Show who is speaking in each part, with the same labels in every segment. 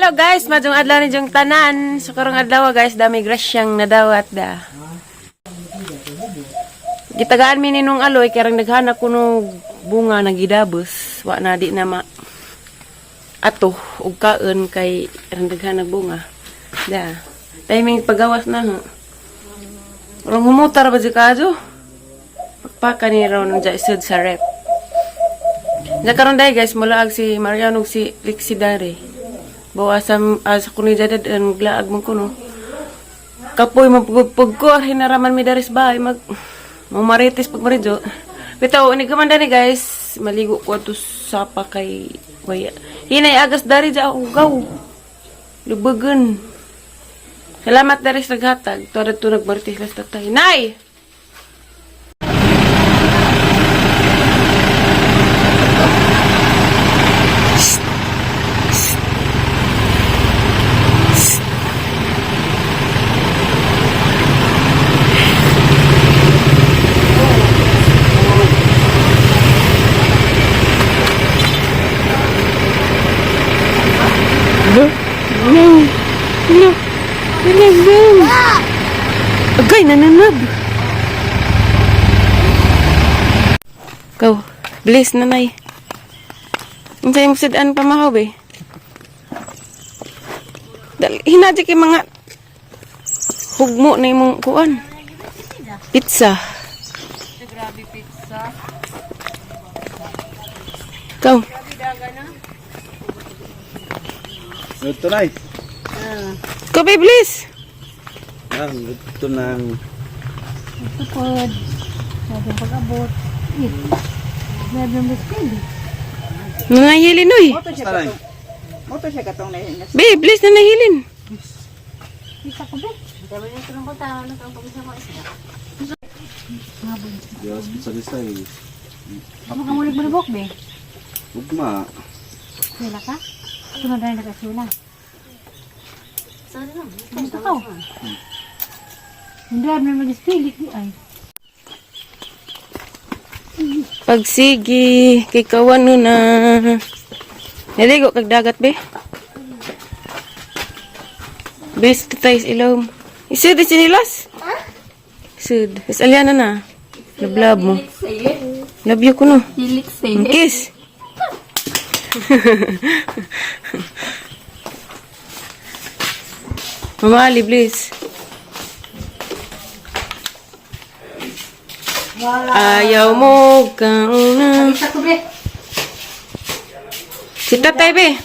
Speaker 1: Hello guys, madung adlaw ni jung tanan. So karong adlaw guys, dami grasyang nadawat da. Gitagaan mi ni nung aloy kay rang naghanak kuno bunga nagidabos. Wa na di na ma ato og kaon kay rang naghanag bunga. Da. Timing pagawas na ha. Rong humutar ba di kajo? Pagpaka ni raw nung isod sa rep. Diyan karon dahil guys, mulaag si Mariano ug si Lixie dari. Bawasan sa kuno jadad ang glaag man kuno. Kapoy mapugpug ko hinaraman mi daris bahay mag mamarites pag maridyo. Bitaw ini kaman dani guys, maligo ko ato sapa kay waya. Hinay agas dari ja ako gaw. Lubagan. Salamat daris naghatag. Tuwa to nagmarites las tatay. Nay! No. No. No. No. No. Agay, nananab. Go. Bless, nanay. Ang sa'yo mo pa mahaw, eh. Dal, hinadya kay mga hugmo na imong kuan. Pizza.
Speaker 2: Grabe pizza.
Speaker 1: Go.
Speaker 3: Ito na eh.
Speaker 1: Go, babe, bless.
Speaker 3: Yan, ito ng
Speaker 2: Tukod. Sabi pag-abot. Eh. Grabe ang biscuit.
Speaker 1: Nanahilin, uy.
Speaker 3: Basta na eh.
Speaker 4: Moto siya katong lahi nga.
Speaker 1: Babe, bless, nanahilin.
Speaker 2: Pizza ko ba?
Speaker 3: Diyos, pizza lista eh.
Speaker 2: Ano ka mulig malubok be?
Speaker 3: Ugma.
Speaker 2: Sila ka? Sunod na nakasula. Gusto ko. Hindi na mag-spilit di ay.
Speaker 1: Pagsigi, kay kawano na. Naligo kag dagat, be. Bes, tatay sa ilawom. Isud, isinilas? Isud. Is aliana na. Lablab mo. Love you ko no.
Speaker 5: Hilik sa'yo.
Speaker 1: Kiss. Mama Ali, please. Ayaw mo kang na.
Speaker 2: Pizza ko be.
Speaker 1: Si tatay, be.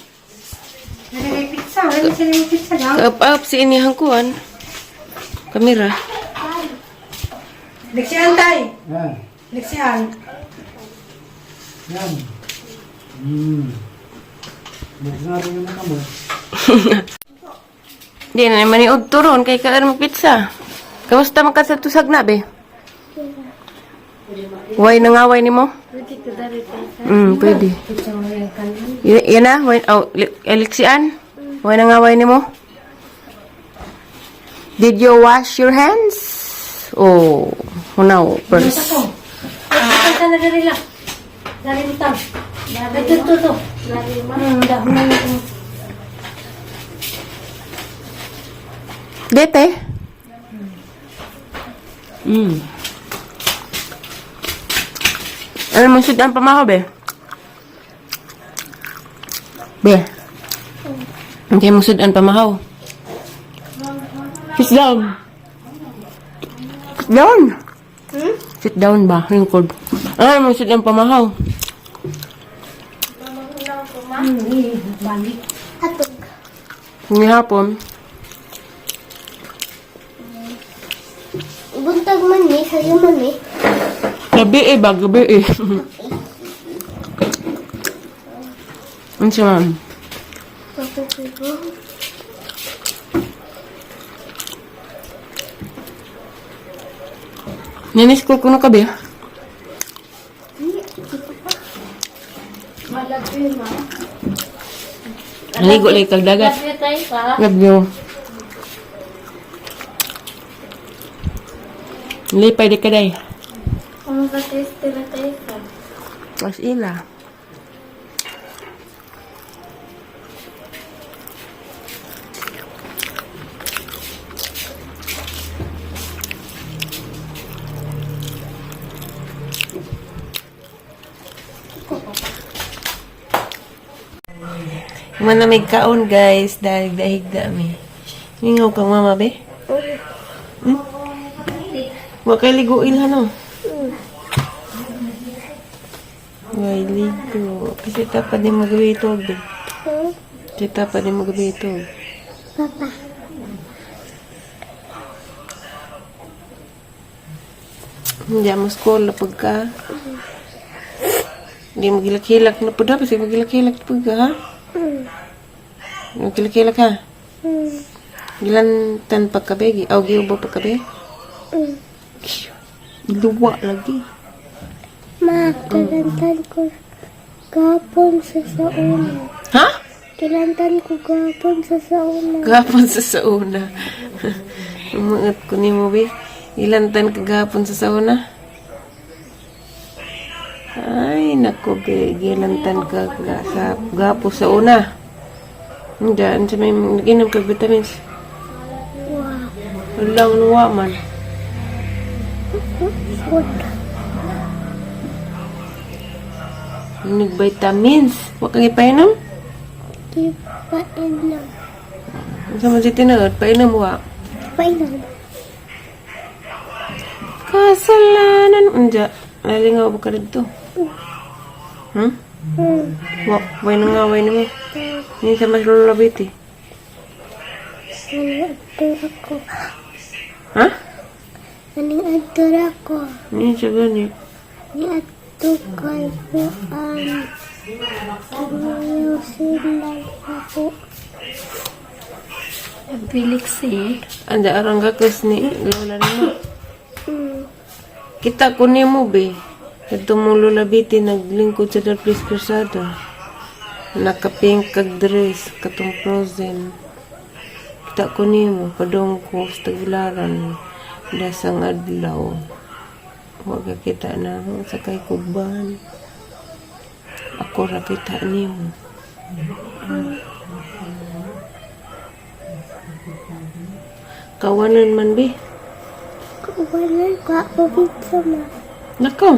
Speaker 2: Nalagay pizza. Wala sila yung pizza daw.
Speaker 1: Up, up, si inihang kuan. Kamera.
Speaker 2: Leksian tay.
Speaker 6: Yan.
Speaker 2: Leksian.
Speaker 6: Yan. Buksan natin yung mata mo.
Speaker 1: Di na naman ni turon kay kaan mo pizza. Kamusta man ka sa tusag na, be? Way nangaway nimo? Pwede. Yan na, way, oh, elixian? Way nangaway nimo? Did you wash your hands? Oh, hunaw, first.
Speaker 2: Pizza na dali lang. Dali mo tang. Ito, ito, ito. Dahon na yun.
Speaker 1: Dete. Ano mo sudan pa maho, be? Be. Hindi mo sudan pa mahaw. Sit down. Sit down. Sit down ba? Lingkod. Ano mo sudan pa mahaw?
Speaker 2: Balik.
Speaker 5: Hatog.
Speaker 1: Ni hapon.
Speaker 5: Buntag man ni, sayo man ni.
Speaker 1: Gabi eh ba? Gabi eh. Ano siya, ma'am?
Speaker 5: Matutubo.
Speaker 1: Ninis ko kuno ka be? Naligo lang kag dagat. Love you. Lipay di ka day.
Speaker 5: Kung ka-test na tayo ka.
Speaker 1: Mas ila. Mana may kaon, guys. Dahil dahigda mi. Mingaw kang mama, be? Wa kay ligo ilha, no? Way ligo. Kasi pa din magawitog, be. Kita pa din magawitog.
Speaker 5: Papa.
Speaker 1: Hindi mo school na pagka. Hindi mo gilak-hilak na po dapat. Sige magilak-hilak na pagka, ha? Magilak-hilak, ha? Gilantan pagkabe. Aw, giubo pagkabe. Luwa lagi.
Speaker 5: Ma, kilantan ko gapon sa sauna.
Speaker 1: Ha?
Speaker 5: Kilantan ko gapon sa sauna.
Speaker 1: Gapon sa sauna. Umangat ko ni mo, be. Ilantan ka gapon sa sauna? Ay, nako, be. Gilantan ka sa gapo sa una. Hindi, ano sa may nag-inom ka vitamins.
Speaker 5: Wow.
Speaker 1: Walang nuwa man.
Speaker 5: Food.
Speaker 1: Nag-vitamins. Huwag kang ipainom.
Speaker 5: Di painom.
Speaker 1: Ano sa man si tinuod? Painom, wa.
Speaker 5: Painom.
Speaker 1: Kasalanan. Unja, nalingaw ba ka dito? Wa, way na nga, way na mo. Hindi sa mas lulabit eh.
Speaker 5: Naning adtor ako.
Speaker 1: Ha?
Speaker 5: Naning adtor ako.
Speaker 1: Hindi siya ganit.
Speaker 5: Ni adto kay Juan. New Zealand ako.
Speaker 2: Felix eh.
Speaker 1: Anda arang gakas ni Lola nimo. Kita ko nimo be. Ito mong Lola Betty naglingkod sa Darplis Cruzada. Nakapink kag dress katong frozen. Kita ko nimo padong ko sa Tagbilaran dasang adlaw. Wa ka kita na sa kay kuban. Ako ra kita nimo. Kawanan man be.
Speaker 5: Kawanan ko ako pizza ma.
Speaker 1: Nako.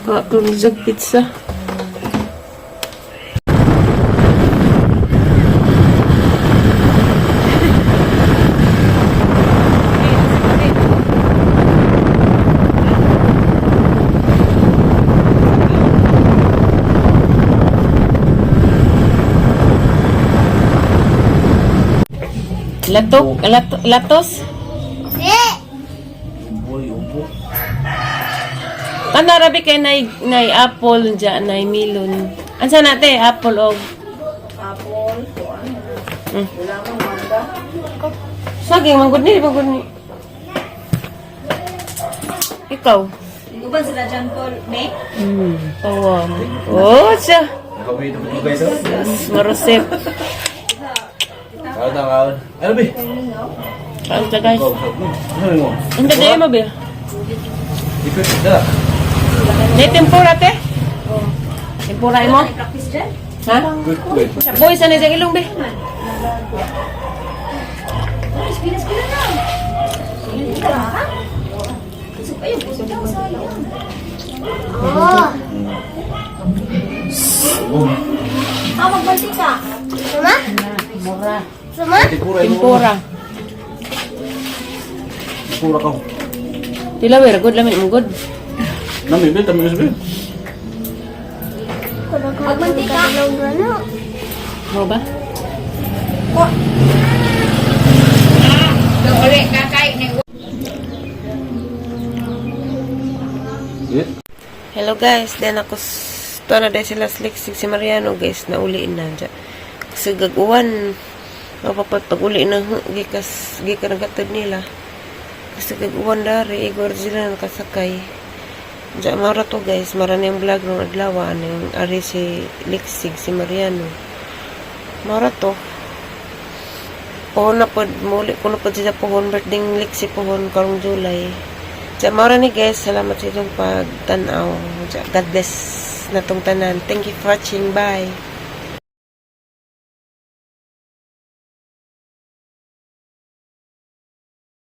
Speaker 1: Ka tulog pizza. Latok, lato, latos?
Speaker 3: Ubo, ubo.
Speaker 1: Kana rabi kay nay nay apple dyan, nay melon. Ansa na te apple og
Speaker 4: Apple, kuan. Wala mang mangga.
Speaker 1: Saging manggod ni, manggod ni. Ikaw.
Speaker 4: Uban sila John Paul, May?
Speaker 1: Tawa. Oh, siya.
Speaker 3: Nakawin ito guys, oh.
Speaker 1: Marosep.
Speaker 3: Kaon na, kaon. Ano be?
Speaker 1: Kaon ta guys.
Speaker 3: Go, go. Ano mo?
Speaker 1: Ang ganda mo be.
Speaker 3: Ikot na.
Speaker 1: Nay tempura te. Tempura mo?
Speaker 4: Practice dyan?
Speaker 1: Ha?
Speaker 3: Good, good.
Speaker 1: Boy, sa na ilong be.
Speaker 4: Pinas ko na lang. Ha? Ayun, busog daw, sayang.
Speaker 5: Oh.
Speaker 4: Ah, magbanti ka.
Speaker 5: Sama? Sama?
Speaker 3: Tempura,
Speaker 1: Tempura.
Speaker 3: Tempura ka.
Speaker 1: Tila good lamin mo good.
Speaker 3: Nami, be, tami be.
Speaker 5: Magmanti ka. Ano?
Speaker 1: Mo ba?
Speaker 3: Yeah.
Speaker 1: Hello guys, then ako to na dahil sila slick si Mariano guys, nauli na dyan. Kasi gaguan, mapapad pag uli na gikas, gikan nagatod nila. Kasi gaguan dari, igor sila nakasakay. Diyan, mara to guys, marami ang vlog ng adlaw, ano yung ari si Lixig, si Mariano. Mara to. Pohon na pod, muli ko na pod sila pohon, birthday ng Lixi pohon, karong July. Diyan, mara ni guys, salamat sa inyong pagtanaw. Diyan, God bless na tong tanan. Thank you for watching. Bye!